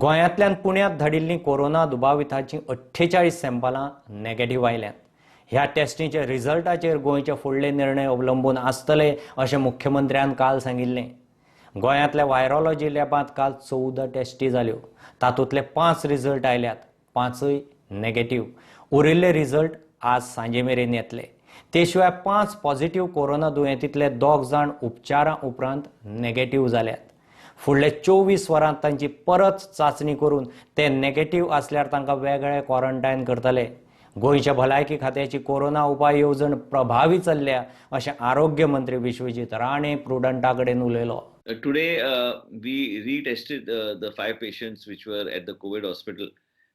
गोंयांतल्यान पुण्यांत धाडिल्लीं corona दुबावितांचीं 48 सॅम्पलां negative आयल्यांत. ह्या टेस्टीच्या रिझल्टाचेर गोंयचे फुडले निर्णय अवलंबून आसतले अशें मुख्यमंत्र्यान काल सांगिल्लें. गोंयांतल्या व्हायरोलॉजी लॅबांत काल 14 टेस्टी जाल्यो. तातूंतले 5 रिझल्ट आयल्यात, 5य नॅगेटिव्ह. उरिल्ले रिझल्ट आज सांजे मेरेन येतले. ते शिवाय 5 पॉझिटिव्ह कोरोना दुयेंतींतले 2 जाण उपचारां उपरांत नॅगेटिव्ह जाल्यात. फुडले 24 वरांत तांची परत चांचणी करून ते नॅगेटिव्ह आसल्यार तांकां वेगळे क्वॉरंटायन करतले. गोंयच्या भलायकी खात्याची कोरोना उपाय येवजण प्रभावी चल्ल्या अशें आरोग्य मंत्री विश्वजीत राणे प्रुडंटा कडेन उलयलो. Today we retested the 5 patients which were at the COVID hospital.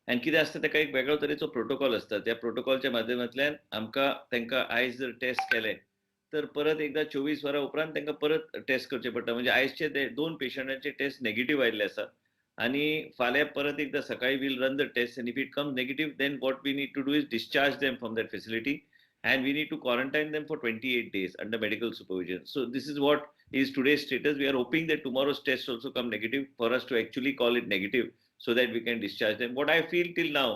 And कितें आसता ताका एक वेगळो तरेचो प्रोटोकॉल आसता. त्या प्रोटोकॉलच्या माध्यमांतल्यान आमकां तांकां आयज जर टेस्ट केले तर परत एकदा 24 वरां उपरांत तांकां परत टेस्ट करचे पडटा. म्हणजे आयजचे ते 2 पेशंटांचे टेस्ट नेगेटिव्ह आयिल्ले आसा आनी फाल्यां परत एकदा सकाळी we'll run the test and if it comes negative then what we need to do is discharge them from that facility and we need to quarantine them for 28 days under medical supervision. So this is what is today's status. We are hoping that tomorrow's test also come negative for us to actually call it negative so that we can discharge them. What I feel till now,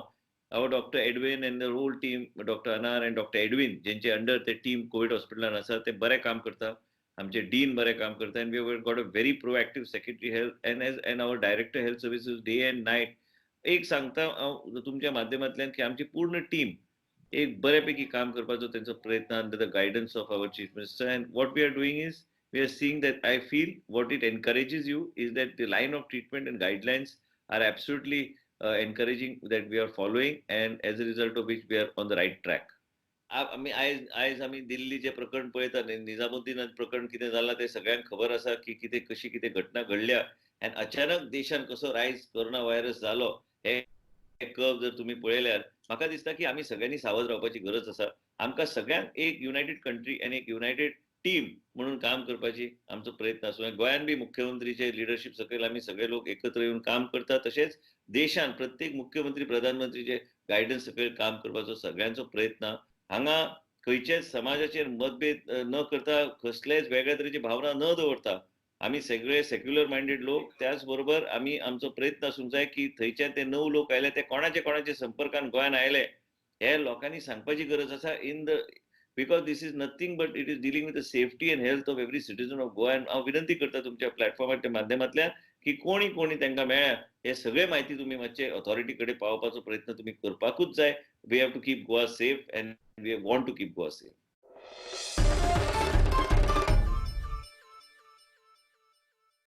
our Dr. Edwin and the whole team, Dr. Anar and Dr. Edwin, जेंचे under the team COVID hospital आसा ते बरे काम करता, आमचे dean बरे काम करता and we have got a very proactive secretary health and as and our director health services day and night. एक सांगता हांव तुमच्या माध्यमांतल्यान की आमची पूर्ण टीम एक बऱ्यापैकी काम करपाचो तेंचो प्रयत्न under the guidance of our chief minister. And what we are doing is we are seeing that I feel what it encourages you is that the line of treatment and guidelines are absolutely encouraging that we are following, and as a result of which we are on the right track. आमी आयज आमी दिल्लीचें प्रकरण पळयता, निजामुद्दीनात प्रकरण कितें जालां तें सगळ्यांक खबर आसा की कितें कशी कितें घटना घडल्या आनी अचानक देशान कसो रायज कोरोना व्हायरस जालो हे कर्व जर तुमी पळयल्यार म्हाका दिसता की आमी सगळ्यांनी सावध रावपाची गरज आसा. आमकां सगळ्यांक एक युनायटेड कंट्री आनी एक युनायटेड टीम म्हणून काम करपाची आमचो प्रयत्न आसूं. गोंयान बी मुख्यमंत्रीचे लिडरशीप सकयल आमी सगळे लोक एकत्र येवन काम करता, तशेंच देशान प्रत्येक मुख्यमंत्री प्रधानमंत्रीचे गायडन्स सकयल काम करपाचो सगळ्यांचो प्रयत्न. हांगा खंयच्याच समाजाचेर मतभेद न करता, कसलेच वेगळ्या तरेची भावना न दवरता आमी सगळे सेक्युलर मायंडेड लोक, त्याच बरोबर आमी आमचो प्रयत्न आसूंक जाय की थंयच्यान ते 9 लोक आयले ते कोणाचे कोणाचे संपर्कान गोंयान आयले हे लोकांनी सांगपाची गरज आसा. In the because this is nothing but it is dealing with the safety and health of every citizen of Goa. And हांव विनंती करता तुमच्या प्लॅटफॉर्माच्या माध्यमांतल्यान की कोणी कोणी तांकां मेळ्ळ्या हे सगळे म्हायती तुमी मातशे ऑथॉरिटी कडेन पावोवपाचो प्रयत्न तुमी करपाकूच जाय. We have to keep Goa safe and we want to keep Goa safe.